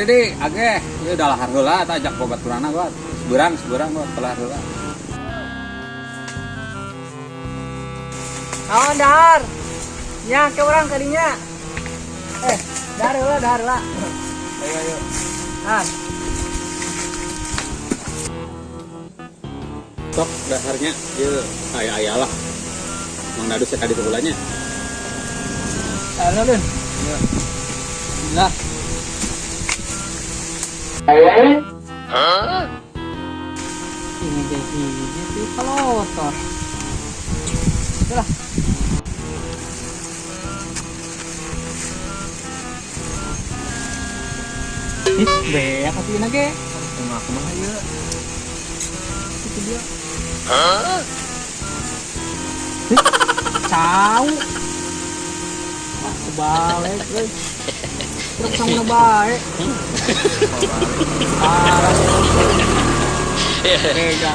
Jadi ageh, ieu dalahar heula eta ajak babaturanna gua. Seberang seberang gua telah heula. Naon dahar? Nya ke urang kadinya. Eh, dahar heula, dahar heula. Ayo ayo. Ah, Sok daharnya ieu aya aya lah. Mang Dadu sekali ditu heula nya. halo Dun. Lah, Ini kayak gini sih pelotor. Lah. Ih, beak atuh ieu ge. Kumaha kumaha ieu? Itu dia. Ih, cau. Ah, kebalik euy. Truk sama bae. Parah. Tega.